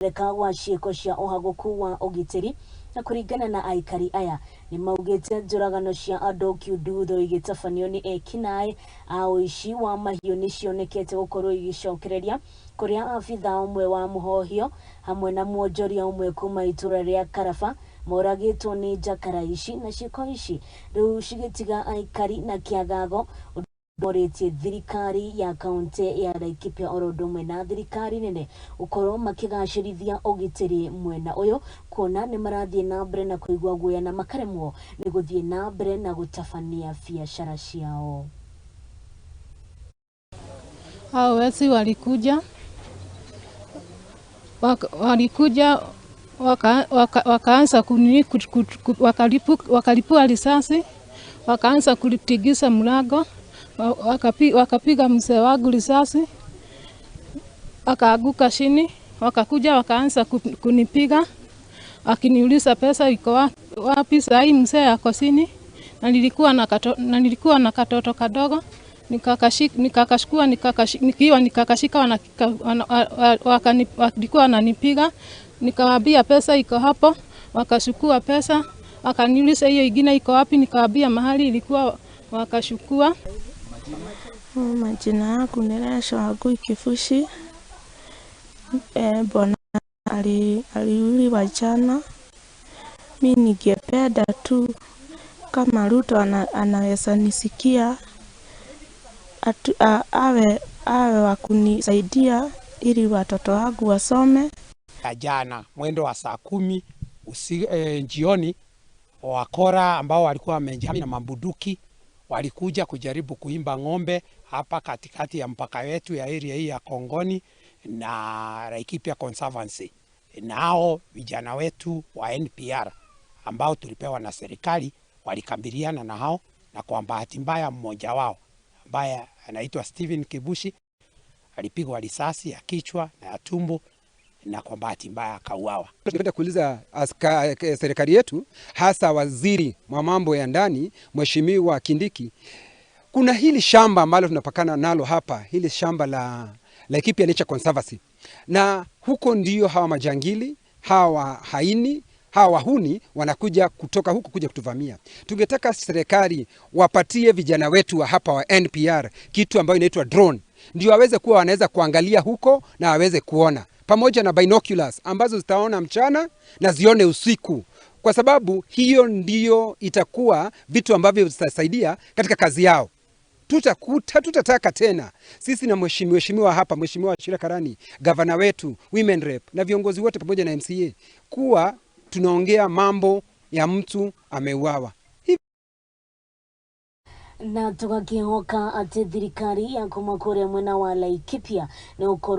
Kuongerereka gwa ciĩko cia ũhagũku wa ũgitĩri. Na kũringana na aikari aya, nĩ maugĩte njũragano cia andũ kiundutho igĩtabanio nĩ ekinaĩ a ũici wa mahiũ nĩ cionekete gũkorwo igĩcokereria, kũrĩa abithaa ũmwe wa mũhohio hamwe na mwonjoria ũmwe kuma itũra rĩa Karaba moragĩtwo nĩ njakara ici, na ciĩko ici rĩu cigĩtiga aikari na kĩagago morĩtie thirikari ya kaunti ya Laikipia oro ũndũ ũmwe na thirikari nene gũkorwo makĩgacĩrithia ũgitĩri mwena ũyũ, kuona nĩ marathiĩ na mbere na kũigua guoya na makaremwo nĩ gũthiĩ na mbere na gũtabania biacara ciao. Hao wezi walikuja wakaanza kunini, wakalipua risasi, wakaanza kulitigisa mlango, wakapiga mzee wangu risasi, akaanguka chini. Wakakuja wakaanza kunipiga, wakiniuliza pesa iko wapi. Saa hii mzee ako chini, na nilikuwa na katoto kadogo, nikakashukua, nikiwa nikakashika, walikuwa wananipiga. Nikawaambia pesa iko hapo, wakachukua pesa, wakaniuliza hiyo ingine iko wapi, nikawaambia mahali ilikuwa, wakachukua. Majina yangu ni Resha Wangui Kibuci. Bwana aliuliwa jana. Mi ningependa tu kama Ruto anaweza nisikia awe wa kunisaidia ili watoto wangu wasome. Jana mwendo wa saa 10 jioni, wakora ambao walikuwa wamejihami na mabunduki walikuja kujaribu kuimba ng'ombe hapa katikati ya mpaka wetu ya area hii ya Kongoni na Laikipia Conservancy. Nao vijana wetu wa NPR ambao tulipewa na serikali walikabiliana na hao, na kwa bahati mbaya mmoja wao ambaye anaitwa Steven Kibushi alipigwa risasi ya kichwa na ya tumbo, na kwa bahati mbaya akauawa. Tungependa kuuliza serikali yetu, hasa waziri wa mambo ya ndani Mheshimiwa Kindiki, kuna hili shamba ambalo tunapakana nalo hapa, hili shamba la Laikipia Nature Conservancy, na huko ndio hawa majangili, hawa haini, hawa wahuni wanakuja kutoka huko kuja kutuvamia. Tungetaka serikali wapatie vijana wetu wa hapa wa NPR kitu ambayo inaitwa drone, ndio waweze kuwa wanaweza kuangalia huko na waweze kuona, pamoja na binoculars ambazo zitaona mchana na zione usiku, kwa sababu hiyo ndio itakuwa vitu ambavyo zitasaidia katika kazi yao. Tutataka tena sisi na mheshimiwa hapa, Mheshimiwa Wachira Karani, gavana wetu, women rep na viongozi wote pamoja na MCA, kuwa tunaongea mambo ya mtu ameuawa. Na tugakihoka ati thirikari ya kuma kuria mwena wa Laikipia ni ukorwo